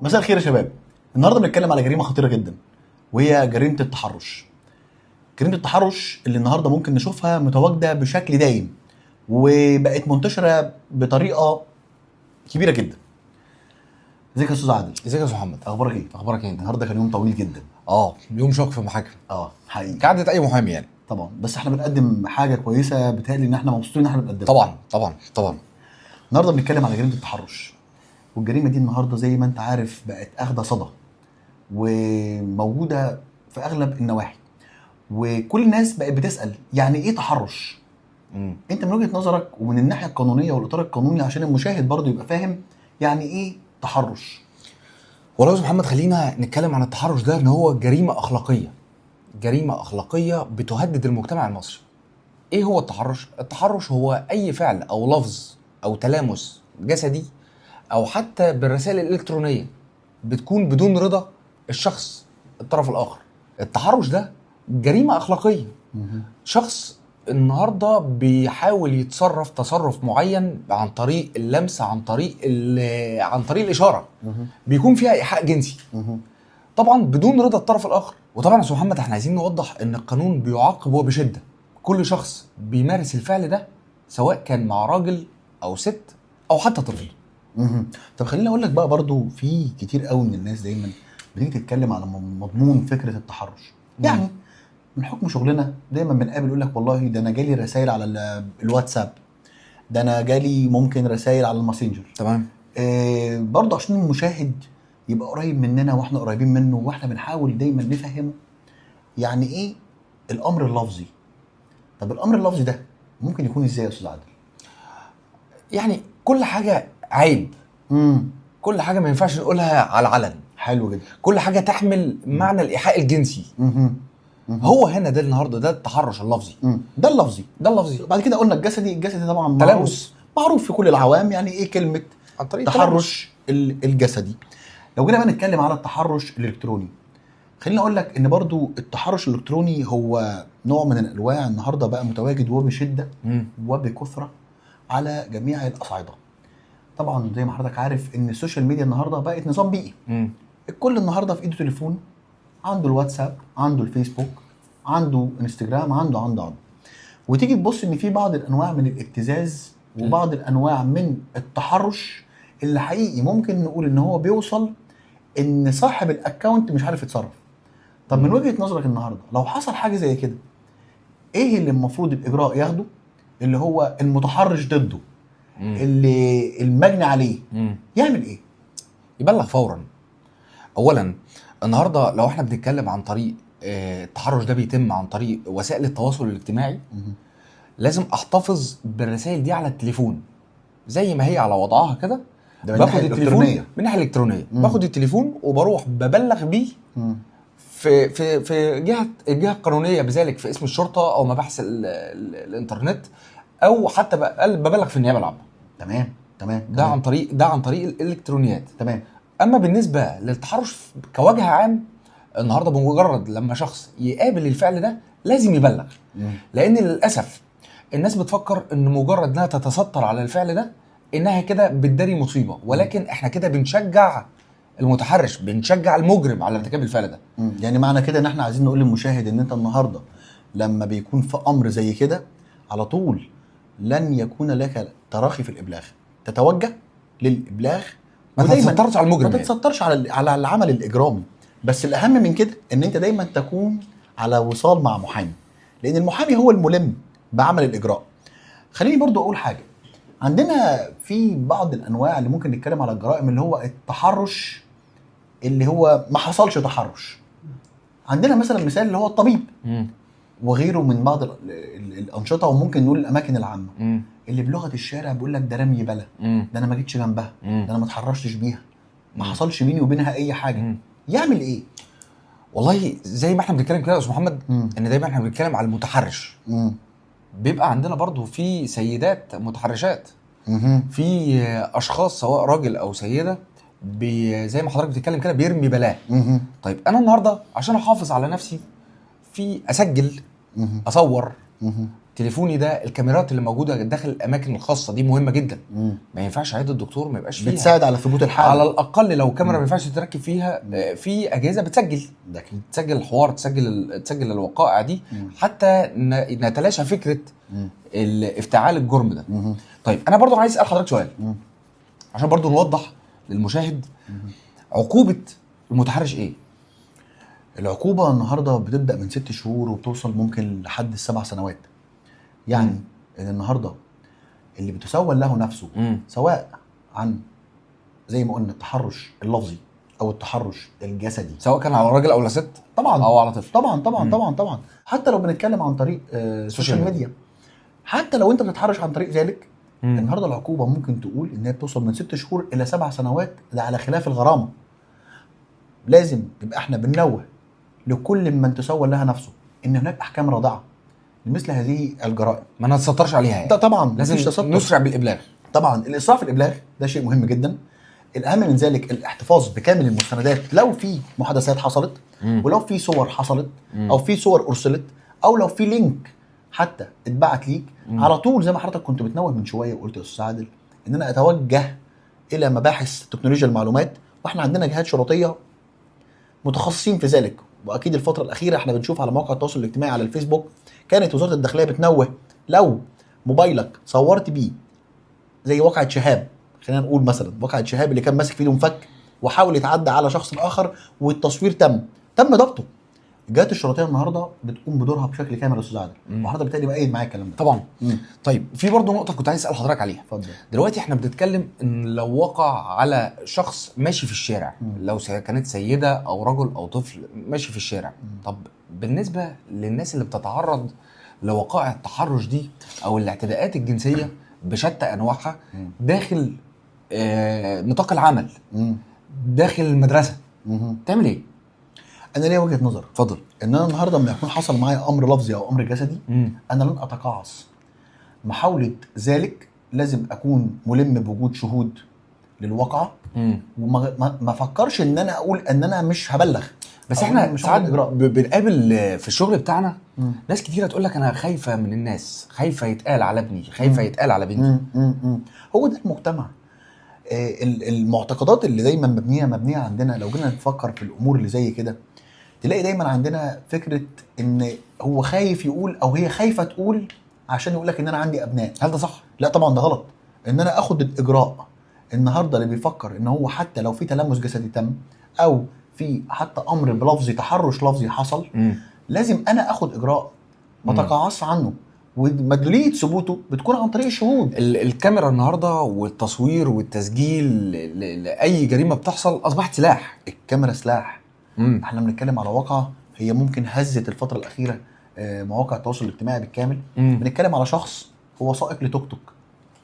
مساء الخير يا شباب. النهارده بنتكلم على جريمة خطيرة جدا، وهي جريمة التحرش. جريمة التحرش اللي النهارده ممكن نشوفها متواجدة بشكل دايم وبقت منتشرة بطريقة كبيرة جدا. ازيك يا استاذ عادل؟ ازيك يا استاذ محمد؟ اخبارك ايه؟ اخبارك ايه انت؟ النهارده كان يوم طويل جدا. يوم شاق في المحاكم. حقيقي، كعادة اي محامي يعني. طبعا، بس احنا بنقدم حاجة كويسة، بتهيألي ان احنا مبسوطين ان احنا بنقدمها. طبعا طبعا طبعا. النهارده بنتكلم على جريمة التحرش، والجريمه دي النهارده زي ما انت عارف بقت اخده صدى وموجودة في اغلب النواحي، وكل الناس بقت بتسال يعني ايه تحرش؟ انت من وجهه نظرك ومن الناحية القانونية والاطار القانوني عشان المشاهد برضه يبقى فاهم يعني ايه تحرش. والله يا استاذ محمد، خلينا نتكلم عن التحرش ده ان هو جريمة اخلاقية، جريمة اخلاقية بتهدد المجتمع المصري. ايه هو التحرش؟ التحرش هو اي فعل او لفظ او تلامس جسدي او حتى بالرسائل الالكترونية بتكون بدون رضا الشخص الطرف الاخر. التحرش ده جريمة اخلاقية. شخص النهارده بيحاول يتصرف تصرف معين عن طريق اللمس، عن طريق الاشارة، بيكون فيها ايحاء جنسي، طبعا بدون رضا الطرف الاخر. وطبعا يا استاذ محمد احنا عايزين نوضح ان القانون بيعاقب وبشدة كل شخص بيمارس الفعل ده، سواء كان مع راجل او ست او حتى طفل. طب خليني اقول لك بقى، برضو في كتير قوي من الناس دايما بتيجي تتكلم على مضمون فكرة التحرش. يعني من حكم شغلنا دايما بنقابل يقول لك والله ده انا جالي رسائل على الواتساب، ده انا جالي ممكن رسائل على الماسنجر. تمام. برضو عشان المشاهد يبقى قريب مننا واحنا قريبين منه، واحنا بنحاول دايما نفهمه يعني ايه الامر اللفظي. طب الامر اللفظي ده ممكن يكون ازاي يا استاذ عادل؟ يعني كل حاجة عيب، كل حاجة ما ينفعش نقولها على العلن. حلو جدا. كل حاجة تحمل معنى الايحاء الجنسي. هو هنا ده النهارده ده التحرش اللفظي. ده اللفظي، ده اللفظي. بعد كده قلنا الجسدي. الجسدي طبعا تلامس معروف في كل العوام يعني ايه كلمة عن طريق التحرش الجسدي. لو جينا بقى نتكلم على التحرش الالكتروني، خليني اقول لك ان برضو التحرش الالكتروني هو نوع من الانواع النهارده بقى متواجد وبشدة وبكثرة على جميع الاصعدة. طبعا زي ما حضرتك عارف ان ال social media النهارده بقت نظام بيئي. الكل النهارده في ايده تليفون، عنده الواتساب، عنده الفيسبوك، عنده انستجرام، عنده عنده عنده. وتيجي تبص ان في بعض الانواع من الابتزاز وبعض الانواع من التحرش اللي حقيقي ممكن نقول ان هو بيوصل ان صاحب ال account مش عارف يتصرف. طب من وجهة نظرك النهارده لو حصل حاجة زي كده، ايه اللي المفروض الاجراء ياخده اللي هو المتحرش ضده، اللي المجني عليه، يعمل ايه؟ يبلغ فورا. اولا النهارده لو احنا بنتكلم عن طريق التحرش ده بيتم عن طريق وسائل التواصل الاجتماعي، لازم احتفظ بالرسائل دي على التليفون زي ما هي على وضعها كده. باخد التليفون من الناحية الالكترونية، باخد التليفون وبروح ببلغ بيه في في في الجهة القانونية بذلك، في اسم الشرطة او مباحث الانترنت، او حتى ببلغ في النيابة العامة. تمام تمام. ده عن طريق، ده عن طريق الالكترونيات. تمام. اما بالنسبة للتحرش كوجه عام، النهارده بمجرد لما شخص يقابل الفعل ده لازم يبلغ. لان للاسف الناس بتفكر ان مجرد انها تتستر على الفعل ده انها كده بتداري مصيبة، ولكن احنا كده بنشجع المتحرش، بنشجع المجرم على ارتكاب الفعل ده. يعني معنى كده ان احنا عايزين نقول للمشاهد ان انت النهارده لما بيكون في امر زي كده على طول لن يكون لك تراخي في الابلاغ، تتوجه للابلاغ، ما تتسترش على المجرم، ما تتسترش على العمل الاجرامي. بس الاهم من كده ان انت دايما تكون على وصال مع محامي، لان المحامي هو الملم بعمل الاجراء. خليني برضو اقول حاجة، عندنا في بعض الانواع اللي ممكن نتكلم على الجرائم اللي هو التحرش اللي هو ما حصلش تحرش. عندنا مثلا مثال اللي هو الطبيب وغيره من بعض الانشطة، وممكن نقول الاماكن العامة اللي بلغه الشارع بيقول لك ده رمي بلا، ده انا ما جيتش جنبها، ده انا ما اتحرشتش بيها، ما حصلش بيني وبينها اي حاجة. يعمل ايه؟ والله زي ما احنا بنتكلم كده يا استاذ محمد، ان دايما احنا بنتكلم على المتحرش. بيبقى عندنا برضو في سيدات متحرشات، في اشخاص سواء راجل او سيده زي ما حضرتك بتتكلم كده بيرمي بلاه. طيب انا النهارده عشان احافظ على نفسي في اسجل، اصور، تليفوني ده، الكاميرات اللي موجودة داخل الاماكن الخاصة دي مهمة جدا. ما ينفعش عيادة الدكتور ما يبقاش فيها، بتساعد على ثبوت الحالة على الاقل. لو كاميرا ما ينفعش تركب فيها، في اجهزة بتسجل، ده اكيد تسجل الحوار، تسجل الوقائع دي، حتى نتلاشى فكرة افتعال الجرم ده. طيب انا برضو عايز اسال حضرتك سؤال عشان برضو نوضح للمشاهد عقوبه المتحرش ايه. العقوبة النهارده بتبدا من 6 شهور وبتوصل ممكن لحد 7 سنوات. يعني ان النهارده اللي بتسول له نفسه سواء عن زي ما قلنا التحرش اللفظي او التحرش الجسدي، سواء كان على راجل او على ست طبعا، او على طفل، طبعا طبعا طبعا طبعا. حتى لو بنتكلم عن طريق ال social media، حتى لو انت بتتحرش عن طريق ذلك، النهارده العقوبة ممكن تقول ان هي بتوصل من 6 شهور الى 7 سنوات، ده على خلاف الغرامة. لازم يبقى احنا بننوه لكل من تسول لها نفسه ان هناك احكام رادعة لمثل هذه الجرائم، ما نتسترش عليها يعني. ده طبعا لازم نسرع بالابلاغ. طبعا الاسراع في الابلاغ ده شيء مهم جدا. الاهم من ذلك الاحتفاظ بكامل المستندات، لو في محادثات حصلت، ولو في صور حصلت، او في صور ارسلت، او لو في link حتى اتبعت ليك، على طول زي ما حضرتك كنت بتنوه من شوية وقلت يا استاذ عادل ان انا اتوجه الى مباحث تكنولوجيا المعلومات، واحنا عندنا جهات شرطية متخصصين في ذلك. واكيد الفترة الاخيرة احنا بنشوف على مواقع التواصل الاجتماعي على الفيسبوك كانت وزارة الداخلية بتنوه لو موبايلك صورت بيه زي واقعه شهاب، خلينا نقول مثلا واقعه شهاب اللي كان ماسك في ايده مفك وحاول يتعدى على شخص اخر والتصوير تم ضبطه. الجهات الشرطية النهارده بتقوم بدورها بشكل كامل يا استاذ عادل، وحضرتك بالتالي مؤيد معايا الكلام ده طبعا. طيب في برضه نقطة كنت عايز اسال حضرتك عليها. اتفضل. دلوقتي احنا بنتكلم ان لو وقع على شخص ماشي في الشارع، لو كانت سيده او رجل او طفل ماشي في الشارع، طب بالنسبة للناس اللي بتتعرض لوقائع التحرش دي او الاعتداءات الجنسية بشتى انواعها داخل نطاق العمل، داخل المدرسة، تعمل ايه؟ انا ليا وجهه نظر. اتفضل. ان انا النهارده لما يكون حصل معايا امر لفظي او امر جسدي، انا لن اتقاعس. محاولة ذلك لازم اكون ملم بوجود شهود للواقعه، وما ما افكرش ان انا اقول ان انا مش هبلغ. بس احنا ساعات بنقابل في الشغل بتاعنا ناس كتيرة تقول لك انا خايفة من الناس، خايفة يتقال على ابني، خايفة يتقال على بنتي. هو ده المجتمع، المعتقدات اللي دايما مبنية عندنا. لو جينا نفكر في الامور اللي زي كده تلاقي دايما عندنا فكرة ان هو خايف يقول او هي خايفة تقول عشان يقول لك ان انا عندي ابناء. هل ده صح؟ لا طبعا ده غلط. ان انا اخد الاجراء النهارده اللي بيفكر ان هو حتى لو في تلمس جسدي تم او في حتى امر بلفظي تحرش لفظي حصل، لازم انا اخد اجراء ما اتقاعسش عنه، ومدلوليه ثبوته بتكون عن طريق الشهود. الكاميرا النهارده والتصوير والتسجيل لاي جريمة بتحصل اصبحت سلاح. الكاميرا سلاح. احنا بنتكلم على واقعه هي ممكن هزت الفترة الاخيرة مواقع التواصل الاجتماعي بالكامل. بنتكلم على شخص هو سائق لتوك توك،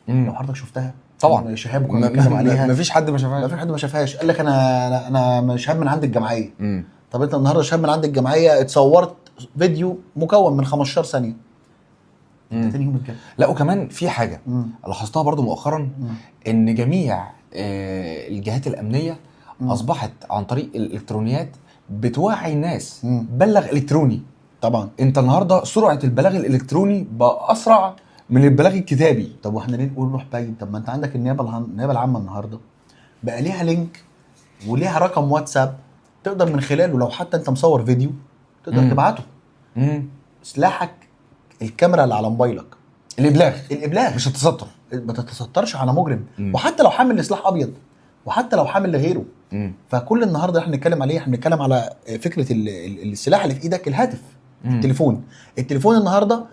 لو حضرتك شفتها طبعا شهاب كنا بنتكلم عليها، مفيش حد ما شافهاش، مفيش حد ما شافهاش. قال لك انا شهاب من عند الجمعية. طب انت النهارده شهاب من عند الجمعية اتصورت فيديو مكون من 15 ثانية، انت تاني يوم اتجنن. لا وكمان في حاجة لاحظتها برضو مؤخرا، ان جميع الجهات الامنية اصبحت عن طريق الالكترونيات بتوعي الناس. بلغ الكتروني. طبعا انت النهارده سرعة البلاغ الالكتروني بقى اسرع من البلاغ الكتابي. طب واحنا ليه نقول روح بعيد؟ طب ما انت عندك النيابة العامة النهارده بقى ليها link وليها رقم واتساب تقدر من خلاله لو حتى انت مصور فيديو تقدر تبعته. سلاحك الكاميرا اللي على موبايلك. الابلاغ مش التستر. ما تتسترش على مجرم، وحتى لو حامل لسلاح ابيض وحتى لو حامل لغيره. فكل النهارده احنا بنتكلم عليه، احنا بنتكلم على فكرة السلاح اللي في ايدك، الهاتف، التليفون. التليفون النهارده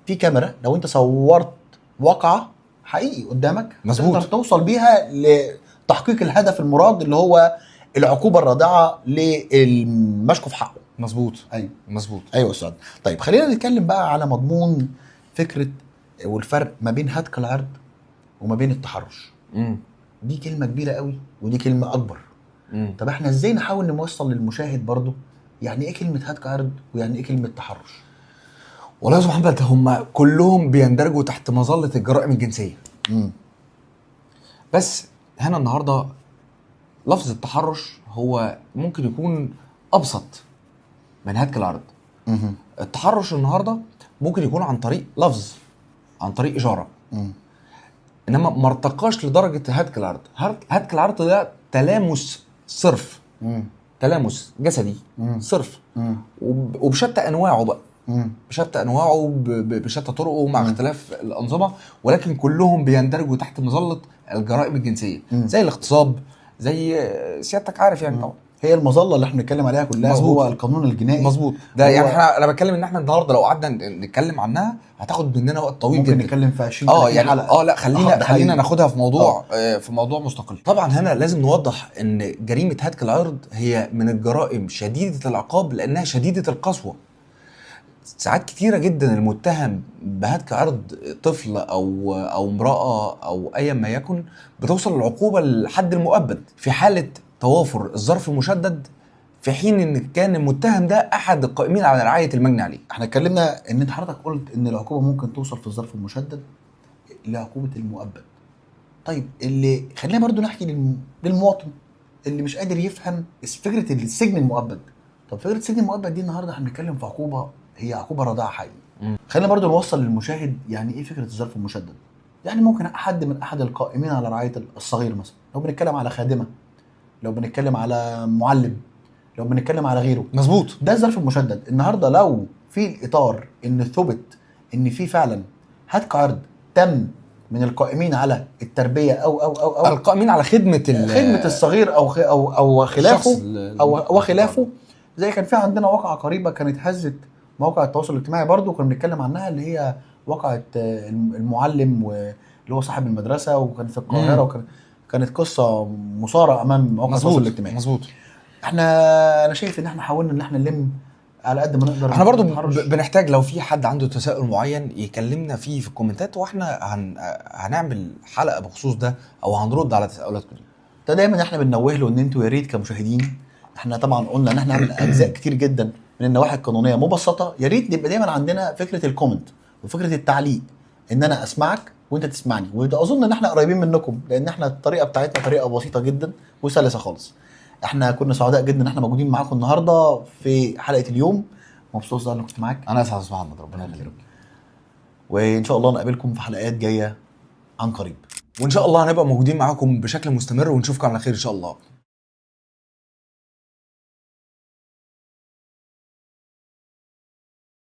في كاميرا، لو انت صورت واقعه حقيقي قدامك مظبوط تقدر توصل بيها لتحقيق الهدف المراد اللي هو العقوبة الرادعه للمشكو في حقه. مظبوط. ايوه مظبوط. ايوه استاذ. طيب خلينا نتكلم بقى على مضمون فكرة والفرق ما بين هتك العرض وما بين التحرش. دي كلمة كبيرة قوي ودي كلمة اكبر. طب احنا ازاي نحاول نوصل للمشاهد برضو يعني ايه كلمة هتك عرض ويعني ايه كلمة تحرش؟ والله يا استاذ محمد هم كلهم بيندرجوا تحت مظلة الجرائم الجنسية. بس هنا النهارده لفظ التحرش هو ممكن يكون ابسط من هتك العرض. التحرش النهارده ممكن يكون عن طريق لفظ، عن طريق اشارة، انما ما ارتقاش لدرجة هتك العرض. هتك العرض ده تلامس صرف، تلامس جسدي صرف، وبشتى انواعه بقى، بشتى انواعه بشتى طرقه مع اختلاف الانظمة، ولكن كلهم بيندرجوا تحت مظلة الجرائم الجنسية، زي الاغتصاب، زي سيادتك عارف يعني. طبعا هي المظلة اللي احنا بنتكلم عليها كلها. مظبوط. هو القانون الجنائي. مظبوط. ده يعني احنا، انا بتكلم ان احنا النهارده لو قعدنا نتكلم عنها هتاخد مننا وقت طويل ممكن جدا، ممكن نتكلم في 20 يعني حلقة. لا خلينا ناخدها في موضوع في موضوع مستقل. طبعا هنا لازم نوضح ان جريمة هتك العرض هي من الجرائم شديدة العقاب لانها شديدة القسوة. ساعات كتيرة جدا المتهم بهتك عرض طفل او امراة او ايا ما يكن بتوصل العقوبة لحد المؤبد في حاله توافر الظرف المشدد، في حين ان كان المتهم ده احد القائمين على رعاية المجني عليه. احنا اتكلمنا ان انت حضرتك قلت ان العقوبة ممكن توصل في الظرف المشدد لعقوبة المؤبد. طيب اللي خلينا برضو نحكي للمواطن اللي مش قادر يفهم فكرة السجن المؤبد. طب فكرة السجن المؤبد دي النهارده احنا بنتكلم في عقوبه هي عقوبه رادعة حقيقي. خلينا برضو نوصل للمشاهد يعني ايه فكرة الظرف المشدد. يعني ممكن احد من احد القائمين على رعاية الصغير مثلا، لو بنتكلم على خادمه، لو بنتكلم على معلم، لو بنتكلم على غيره. مظبوط. ده الظرف المشدد. النهارده لو في الاطار ان ثبت ان في فعلا هتك عرض تم من القائمين على التربية او او او او القائمين على خدمة خدمة الصغير او او او خلافه او وخلافه، زي كان في عندنا واقعه قريبه كانت هزت مواقع التواصل الاجتماعي برضو كنا بنتكلم عنها، اللي هي واقعه المعلم واللي هو صاحب المدرسة، وكان في القاهرة، وكان كانت قصة مثاره امام مواقع التواصل الاجتماعي. مظبوط. احنا انا شايف ان احنا حاولنا ان احنا نلم على قد ما نقدر. احنا برضو بنحتاج لو في حد عنده تساؤل معين يكلمنا فيه في الكومنتات، واحنا هنعمل حلقة بخصوص ده او هنرد على تساؤلاتكم دي. ده دايما احنا بننوه له ان انتوا يا ريت كمشاهدين، احنا طبعا قلنا ان احنا هنعمل اجزاء كتير جدا من النواحي القانونية مبسطة، يا ريت نبقى دايما عندنا فكرة ال comment وفكره التعليق، ان انا اسمعك وانت تسمعني، وده اظن ان احنا قريبين منكم لان احنا الطريقة بتاعتنا طريقه بسيطة جدا وسلسه خالص. احنا كنا سعداء جدا ان احنا موجودين معاكم النهارده في حلقة اليوم. مبسوط ان انا كنت معاك. انا اسعد استاذ محمد، ربنا يخليك. وان شاء الله نقابلكم في حلقات جاية عن قريب، وان شاء الله هنبقى موجودين معاكم بشكل مستمر، ونشوفكم على خير ان شاء الله.